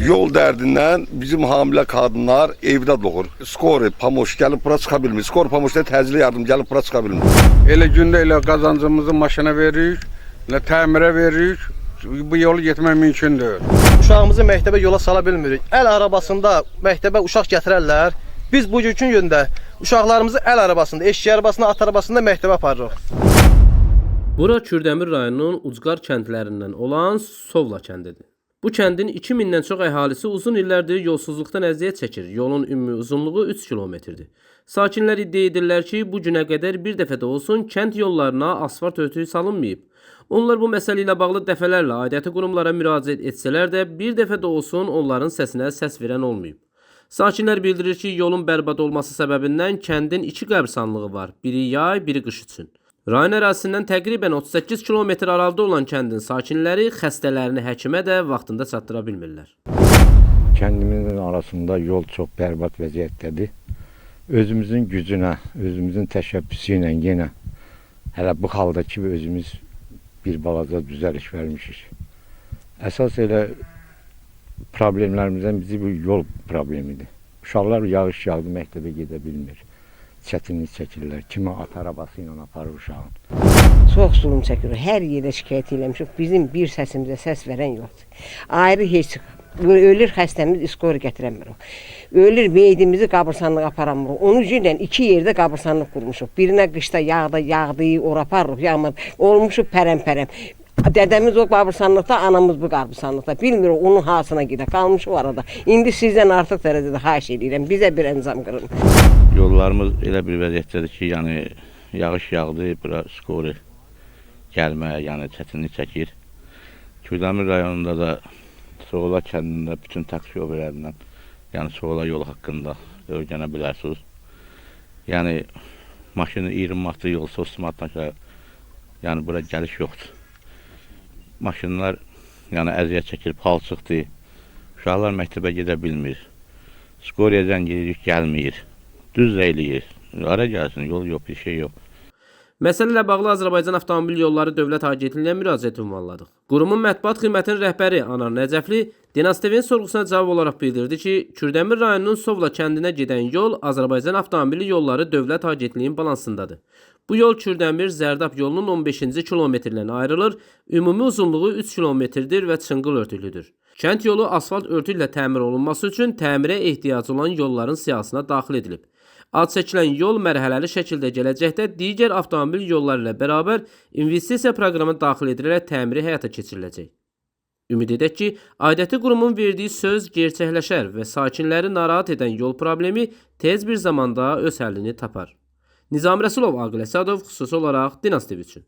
Yol dərdindən bizim hamilə qadınlar evdə doğur. Skori, pamoş gəlib bura çıxa bilmir. Skor pamoşda təcili yardım gəlib bura çıxa bilmir. Elə gündə elə qazancımızı maşına veririk, elə təmirə veririk. Bu yolu getmək mümkün deyil. Uşağımızı məktəbə yola sala bilmirik. Əl arabasında məktəbə uşaq gətirərlər. Biz bugünkü gündə uşaqlarımızı əl arabasında, eşək arabasında, at arabasında məktəbə aparırıq. Bura Kürdəmir rayonunun ucqar kəndlərindən olan Sovla kəndidir. Bu kəndin 2000-dən çox əhalisi uzun illərdir yolsuzluqdan əziyyət çəkir. Yolun ümumi uzunluğu 3 kilometrdir. Sakinlər iddia edirlər ki, bu günə qədər bir dəfə də olsun kənd yollarına asfalt örtüyü salınmayıb. Onlar bu məsələ ilə bağlı dəfələrlə aidiyyəti qurumlara müraciət etsələr də bir dəfə də olsun onların səsinə səs verən olmayıb. Sakinlər bildirir ki, yolun bərbad olması səbəbindən kəndin iki qəbirstanlığı var. Biri yay, biri qış üçün. Rayon ərazisindən təqribən 38 kilometr aralıda olan kəndin sakinləri xəstələrini həkimə də vaxtında çatdıra bilmirlər. Kəndimizin arasında yol çox bərbad vəziyyətdədir. Özümüzün gücünə, özümüzün təşəbbüsü ilə yenə hələ bu halda ki özümüz bir balaca düzəliş vermişik. Əsas elə problemlərimizdən bizi bu yol problemidir. Uşaqlar yağış yağdı, məktəbə gedə bilmir. Çətinlik çəkirlər. Kimi at arabası ilə aparır uşağını. Çox zulüm çəkirik. Hər yerdə şikayət eləmişik. Bizim bir səsimizə səs verən yoxdur. Ayrı heç ölür xəstəmiz iskor gətirəmirik. Ölür meyidimizi qəbirstanlığa aparamırıq. Onun üçün iki yerdə qəbirstanlıq qurmuşuq. Birinə qışda yağda yağdı, ora aparırıq, yağmur. Olmuşuq pərəm-pərəm. Dədəmiz o qəbirstanlıqda, anamız bu qəbirstanlıqda. Bilmirik onun hansına gedə. Qalmışıq arada. İndi sizdən artıq dərəcədə xahiş edirəm. Bizə bir əncam qırın. Yollarımız elə bir vəziyyətdədir ki, yəni yağış yağdı, bura skori gəlməyə, yəni çətinlik çəkir. Kürdəmir rayonunda da Soğula kəndində bütün taksi şoförlərindən, yəni Soğula yolu haqqında öyrənə bilərsiniz. Yəni maşını 20 manatlı yol, 30 manatdan aşağı, yəni bura gəliş yoxdur. Maşınlar yəni əziyyət çəkir, palçıqdır. Uşaqlar məktəbə gedə bilmir. Skoriya zəng edirik, gəlmir. Düz də eləyir. Hara gəlsin, yol yox, bir şey yox. Məsələ ilə bağlı Azərbaycan Avtomobil Yolları Dövlət Agentliyinə müraciət ünvanladıq. Qurumun mətbuat xidmətinin rəhbəri Anar Nəcəfli Dinaz TV-nin sorğusuna cavab olaraq bildirdi ki, Kürdəmir rayonunun Sovla kəndinə gedən yol Azərbaycan Avtomobil Yolları Dövlət Agentliyinin balansındadır. Bu yol Kürdəmir Zərdab yolunun 15-ci kilometrindən ayrılır, ümumi uzunluğu 3 kilometrdir və çınqıl örtüklüdür. Kənd yolu asfalt örtüklə təmir olunması üçün təmirə ehtiyacı olan yolların siyahısına daxil edilib. Ad çəkilən yol mərhələli şəkildə gələcəkdə digər avtomobil yolları ilə bərabər investisiya proqramı daxil edilərək təmiri həyata keçiriləcək. Ümid edək ki, aidiyyəti qurumun verdiyi söz gerçəkləşər və sakinləri narahat edən yol problemi tez bir zamanda öz həllini tapar. Nizami Rəsulov, Aqil Əsədov, xüsusi olaraq Dinaz TV üçün.